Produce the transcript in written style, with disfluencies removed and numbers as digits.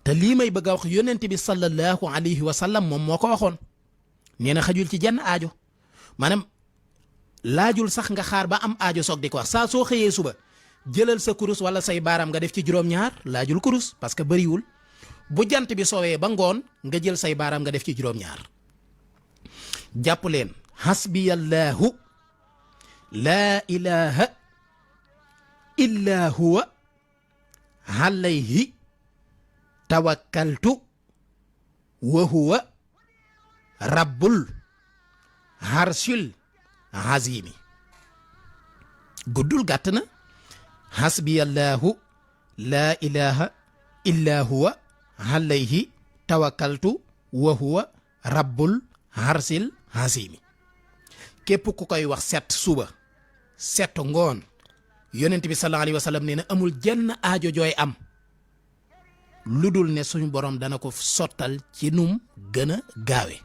te lii may bëgg a wax yonent bi sallallahu alayhi wa sallam moom moo ko waxoon nee na xajul ci jenn aajo maanaam laajul sax nga xaar ba am aajo soog di ko wax saa soo xëyee suba jëlal sa kurus wala say baaraam nga def ci juróom-ñaar laajul kurus parce que bëriwul bu jant bi soowee ba ngoon nga jël say baaraam nga def ci juróom-ñaar jàpp leen hasbiyallahu laa ilaha illa huwa alayhi tawakkaltu wa huwa rabbul harshil azimi guddul gàtt na hasbiyallahu laa ilaha illa huwa alayhi tawakkaltu wa huwa rabbul harshil azimi képp ku koy wax set suba set ngoon yonent bi sallallahu alayhi wa sallam nee na amul jenn aajo jooy am lu dul ne suñu borom dana ko sottal ci num gën a gaawe